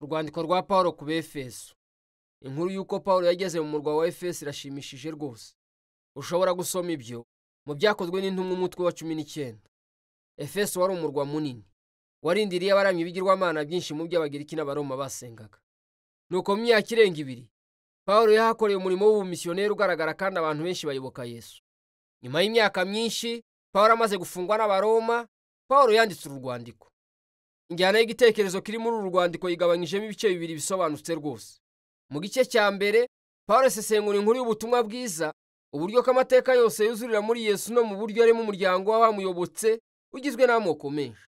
Urwandiko rwa Pawulo ku Befeso. Inkuru y'uko Pawulo yageze mu murwa wa Efeso irashimishije rwose. Ushobora gusoma ibyo mu Byakozwe n'Intumwa umutwe wa 19. Efeso wari umurwa munini, warindiriye abaramyi ibigirwamana byinshi mu by'Abagiriki n'Abaroma basengaga. Nuko mu myaka irenga 2, Pawulo yahakoreye umurimo w'ubumisiyoneri ugaragara kandi abantu benshi bayoboka Yesu. Nyuma y'imyaka myinshi, Pawulo amaze gufungwa n'Abaroma, Pawulo yanditse uru rwandiko. Injyana y'igitekerezo kiri muri uru rwandiko yigabanyijemo ibice bibiri bisobanutse rwose. Mu gice cya mbere, Pawulo asesengura inkuru y'ubutumwa bwiza, uburyo ko amateka yose yuzurira muri Yesu no mu buryo arimo umuryango w'abamuyobotse ugizwe n'amoko menshi.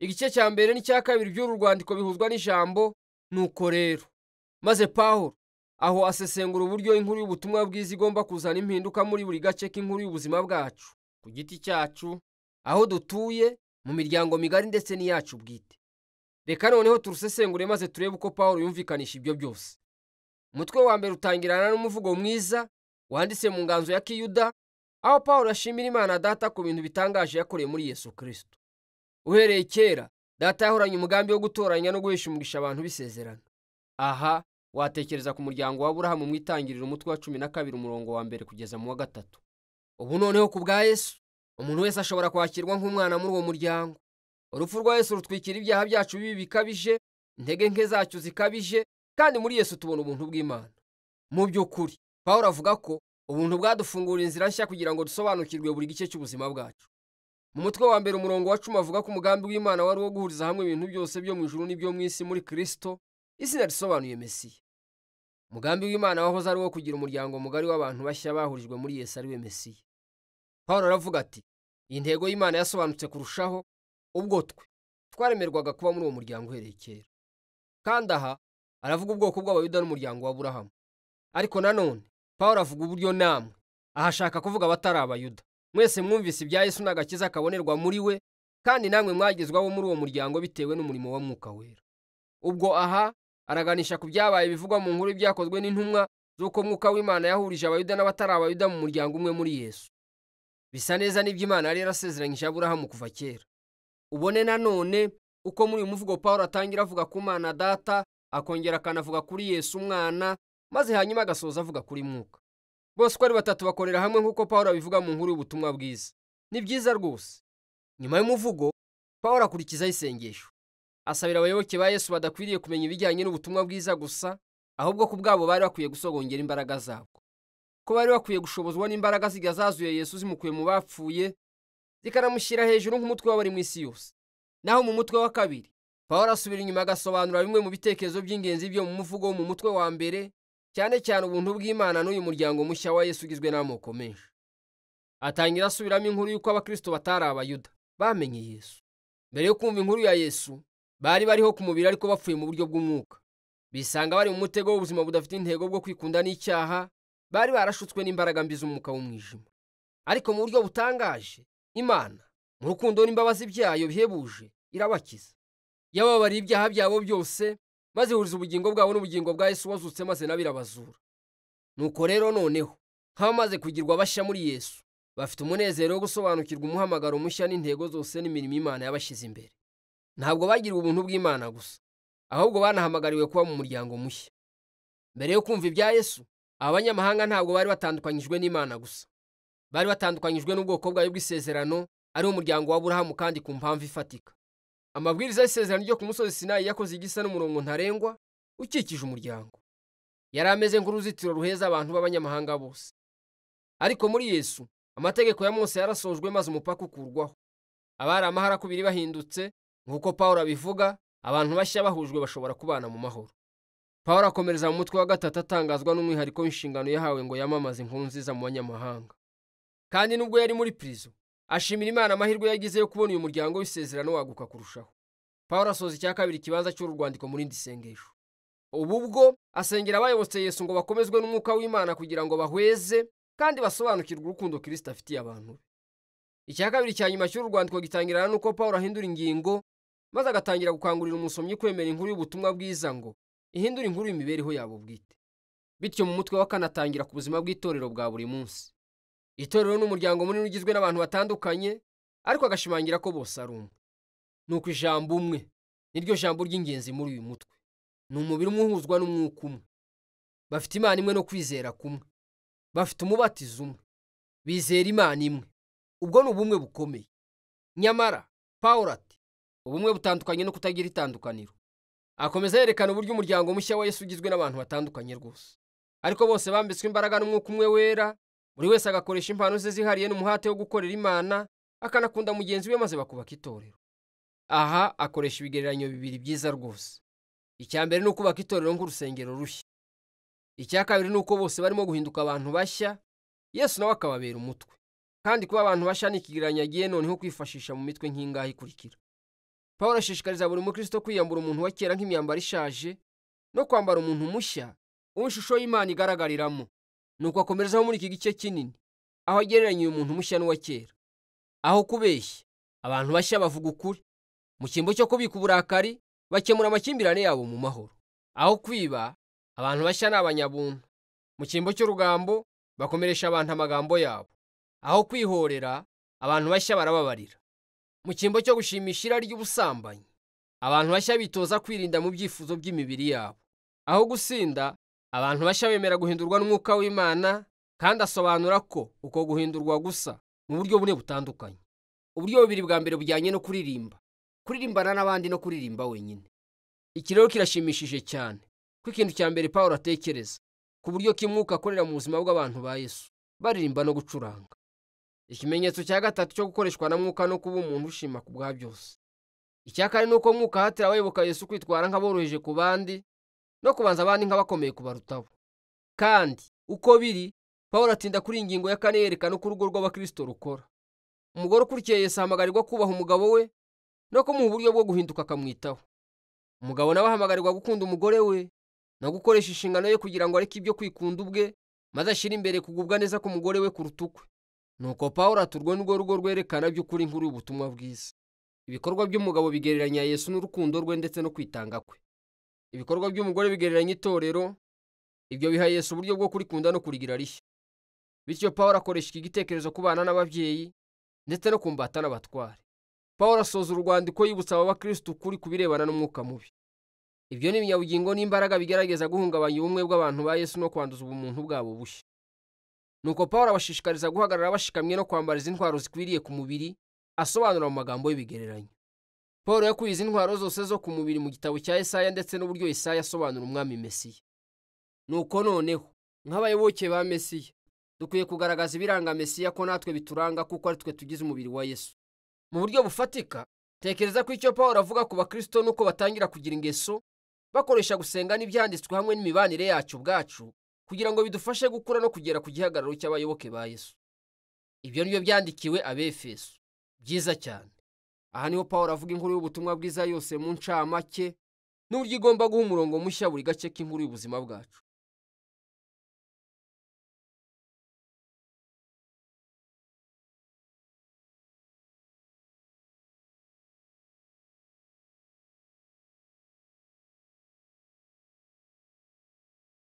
Igice cya mbere n'icya kabiri by'uru rwandiko bihuzwa n'ijambo nuko rero. Maze Pawulo aho asesengura uburyo inkuru y'ubutumwa bwiza igomba kuzana impinduka muri buri gace k'inkuru y'ubuzima bwacu, ku giti cyacu, aho dutuye, mu miryango migari ndetse n'iyacu bwite. Reka noneho turusesengure maze turebe uko Pawulo yumvikanisha ibyo byose. Umutwe wa mbere utangirana n'umuvugo mwiza wanditse mu nganzo ya Kiyuda, aho Pawulo ashimira Imana Data ku bintu bitangaje yakoreye muri Yesu Kristo. Uhereye kera, Data yahoranye umugambi wo gutoranya no guhesha umugisha abantu b'isezerano. Aha watekereza ku muryango wa Aburahamu mu Itangiriro umutwe wa 12 umurongo wa 1 kugeza mu wa 3. Ubu noneho ku bwa Yesu, umuntu wese ashobora kwakirwa nk'umwana muri uwo muryango. Urupfu rwa Yesu rutwikira ibyaha byacu bibi bikabije, intege nke zacu zikabije, kandi muri Yesu tubona ubuntu bw'Imana. Mu by'ukuri, Pawulo avuga ko ubuntu bwadufungura inzira nshya kugira ngo dusobanukirwe buri gice cy'ubuzima bwacu. Mu mutwe wa mbere umurongo wa 10 avuga ko umugambi w'Imana wari uwo guhuriza hamwe ibintu byose byo mu ijuru n'ibyo mu isi muri Kristo, izina risobanuye Mesiya. Umugambi w'Imana wahoze ari uwo kugira umuryango mugari w'abantu bashya bahurijwe muri Yesu ari we Mesiya. Pawulo aravuga ati, iyi ntego y'Imana yasobanutse kurushaho ubwo twe twaremerwaga kuba muri uwo muryango uhereye kera. Kandi aha aravuga ubwoko bw'Abayuda n'umuryango wa Aburahamu. Ariko nanone Pawulo avuga uburyo namwe, aha ashaka kuvuga abatari Abayuda. Mwese mwumvise ibya Yesu n'agakiza kabonerwa muri we, kandi namwe mwagezwaho muri uwo muryango bitewe n'umurimo wa Mwuka Wera. Ubwo aha araganisha ku byabaye bivugwa mu nkuru byakozwe n'intumwa z'uko Mwuka w'Imana yahurije Abayuda n'abatari Abayuda mu muryango umwe muri Yesu. Bisa neza n'ibyo Imana yari yarasezeranyije Aburahamu kuva kera. Ubone nanone uko muri uyu muvugo Pawulo atangira avuga ku Mana Data, akongera akanavuga kuri Yesu umwana, maze hanyuma agasoza avuga kuri Mwuka. Bose uko ari batatu bakorera hamwe nk'uko Pawulo abivuga mu nkuru y'ubutumwa bwiza. Ni byiza rwose. Nyuma y'umuvugo, Pawulo akurikizaho isengesho. Asabira abayoboke ba Yesu badakwiriye kumenya ibijyanye n'ubutumwa bwiza gusa, ahubwo ku bwabo bari bakwiye gusogongera imbaraga zabwo. Ko bari bakwiye gushobozwa n'imbaraga ziga zazuye Yesu zimukuye mu bapfuye, zikanamushyira hejuru nk'umutwe w'abari mu isi yose. Naho mu mutwe wa kabiri, Pawulo asubira inyuma agasobanura bimwe mu bitekerezo by'ingenzi byo mu muvugo wo mu mutwe wa mbere, cyane cyane ubuntu bw'Imana n'uyu muryango mushya wa Yesu ugizwe n'amoko menshi. Atangira asubiramo inkuru y'uko Abakristo batari Abayuda bamenye Yesu. Mbere yo kumva inkuru ya Yesu, bari bariho ku mubiri ariko bapfuye mu buryo bw'umwuka. Bisanga bari mu mutego w'ubuzima budafite intego bwo kwikunda n'icyaha, bari barashutswe n'imbaraga mbi z'umwuka w'umwijima. Ariko mu buryo butangaje, Imana mu rukundo n'imbabazi byayo bihebuje irabakiza. Yababariye ibyaha byabo byose, maze ihuriza ubugingo bwabo n'ubugingo bwa Yesu wazutse, maze nabo irabazura. Nuko rero noneho, nk'abamaze kugirwa bashya muri Yesu, bafite umunezero wo gusobanukirwa umuhamagaro mushya n'intego zose n'imirimo Imana yabashyize imbere. Ntabwo bagiriwe ubuntu bw'Imana gusa, ahubwo banahamagariwe kuba mu muryango mushya. Mbere yo kumva ibya Yesu, abanyamahanga ntabwo bari batandukanyijwe n'Imana gusa. Bari batandukanyijwe n'ubwoko bwayo bw'isezerano, ari umuryango wa Aburahamu kandi ku mpamvu ifatika. Amabwiriza y'isezerano ryo ku musozi Sinayi yakoze igisa n'umurongo ntarengwa ukikije umuryango. Yari ameze nk'uruzitiro ruheza abantu b'abanyamahanga bose. Ariko muri Yesu, amategeko ya Mose yarasojwe maze umupaka ukurwaho. Abari amaharakubiri bahindutse, nk'uko Pawulo abivuga, abantu bashya bahujwe bashobora kubana mu mahoro. Pawulo akomereza mu mutwe wa 3 atangazwa n'umwihariko w'inshingano yahawe ngo yamamaze inkuru nziza mu banyamahanga. Kandi nubwo yari muri prison, ashimira Imana amahirwe yagize yo kubona uyu muryango w'isezerano waguka kurushaho. Pawulo asoza icya kabiri kibanza cy'uru rwandiko muri indi sengesho. Ubu bwo asengera abayobotse Yesu ngo bakomezwe n'umwuka w'Imana kugira ngo bahweze kandi basobanukirwe urukundo Kristo afitiye abantu be. Icya kabiri cya nyuma cy'uru rwandiko gitangirana n'uko Pawulo ahindura ingingo, maze agatangira gukangurira umusomyi kwemera inkuru y'ubutumwa bwiza ngo ihindure inkuru y'imibereho yabo bwite. Bityo mu mutwe wa 4 atangira ku buzima bw'itorero bwa buri munsi. Itorero n'umuryango munini ugizwe n'abantu batandukanye, ariko agashimangira ko bose ari umwe. Nuko ijambo umwe niryo jambo ry'ingenzi muri uyu mutwe. Ni umubiri umwe uhuzwa n'umwuka umwe. Bafite Imana imwe no kwizera kumwe. Bafite umubatizo umwe. Bizera Imana imwe. Ubwo ni ubumwe bukomeye. Nyamara Pawulo ati ubumwe butandukanye no kutagira itandukaniro. Akomeza yerekana uburyo umuryango mushya wa Yesu ugizwe n'abantu batandukanye rwose, ariko bose bambitswe imbaraga n'umwuka umwe wera, buri wese agakoresha impano ze zihariye n'umuhate wo gukorera Imana, akanakunda mugenzi we, maze bakubaka itorero. Aha akoresha ibigereranyo bibiri byiza rwose. Icya mbere ni ukubaka itorero nk'urusengero rushya. Icya kabiri ni uko bose barimo guhinduka abantu bashya, Yesu nawe akababera umutwe. Kandi kuba abantu bashya ni ikigereranyo agiye noneho kwifashisha mu mitwe nk'ingahe ikurikira. Pawulo ashishikariza buri mukristo kwiyambura umuntu wa kera nk'imyambaro ishaje no kwambara umuntu mushya uwo ishusho y'Imana igaragariramo. Nuko akomerezaho muri iki gice kinini aho agereranya uyu muntu mushya n'uwa kera. Aho kubeshya, abantu bashya bavuga ukuri. Mu cyimbo cyo kubika uburakari, bakemura amakimbirane yabo mu mahoro. Aho kwiba, abantu bashya ni abanyabuntu. Mu cyimbo cy'urugambo, bakomeresha abantu amagambo yabo. Aho kwihorera, abantu bashya barababarira. Mu cyimbo cyo gushimisha irari ry'ubusambanyi, abantu bashya bitoza kwirinda mu byifuzo by'imibiri yabo. Aho gusinda, abantu bashya bemera guhindurwa n'umwuka w'Imana, kandi asobanura ko uko guhindurwa gusa mu buryo bune butandukanye. Uburyo bubiri bwa mbere bujyanye no kuririmba, kuririmbana n'abandi no kuririmba wenyine. Iki rero kirashimishije cyane, ko ikintu cya mbere Pawulo atekereza ku buryo kimwuka akorera mu buzima bw'abantu ba Yesu, baririmba no gucuranga. Ikimenyetso cya gatatu cyo gukoreshwa na mwuka no kuba umuntu ushima ku bwa byose. Icya kane ni uko mwuka ahatira abayoboka Yesu kwitwara nk'aboroheje ku bandi no kubanza abandi nk'abakomeye kubarutaho. Kandi uko biri, Pawulo atinda kuri ingingo ya kane yerekana uko urugo rw'abakristo rukora. Umugore ukurikiye Yesu ahamagarirwa kubaha umugabo we no kumuha uburyo bwo guhinduka akamwitaho. Umugabo nawe ahamagarirwa gukunda umugore we no gukoresha inshingano ye kugira ngo areke ibyo kwikunda ubwe, maze ashyire imbere kugubwa neza k'umugore we kuruta ukwe. Nuko Pawulo ati urwo nirwo rugo rwerekana by'ukuri inkuru y'ubutumwa bwiza. Ibikorwa by'umugabo bigereranya Yesu n'urukundo rwe ndetse no kwitanga kwe. Ibikorwa by'umugore bigereranya itorero, ibyo biha Yesu uburyo bwo kurikunda no kurigira rishya. Bityo Pawulo akoresha iki gitekerezo ku bana n'ababyeyi ndetse no kumbata n'abatware. Pawulo asoza urwandiko yibutsa aba bakristo ukuri ku birebana n'umwuka mubi. Ibyo ni ibinyabugingo n'imbaraga bigerageza guhungabanya ubumwe bw'abantu ba Yesu no kwanduza ubumuntu bwabo bushya. Nuko Pawulo abashishikariza guhagarara bashikamye no kwambara izi ntwaro zikwiriye ku mubiri, asobanura mu magambo y'ibigereranyo. Pawulo yakuye izi ntwaro zose zo ku mubiri mu gitabo cya Yesaya ndetse n'uburyo Yesaya asobanura umwami Mesiya. Nuko noneho nk'abayoboke ba Mesiya, dukwiye kugaragaza ibiranga Mesiya ko natwe bituranga, kuko ari twe tugize umubiri wa Yesu. Mu buryo bufatika, tekereza ko icyo Pawulo avuga ku bakristo nuko batangira kugira ingeso bakoresha gusenga n'ibyanditswe hamwe n'imibanire yacu ubwacu, kugira ngo bidufashe gukura no kugera ku gihagararo cy'abayoboke ba Yesu. Ibyo nibyo byandikiwe Abefeso. Byiza cyane. Aha niho Pawulo avuga inkuru y'ubutumwa bwiza yose mu ncamake, n'uburyo igomba guha umurongo mushya buri gace k'inkuru y'ubuzima bwacu.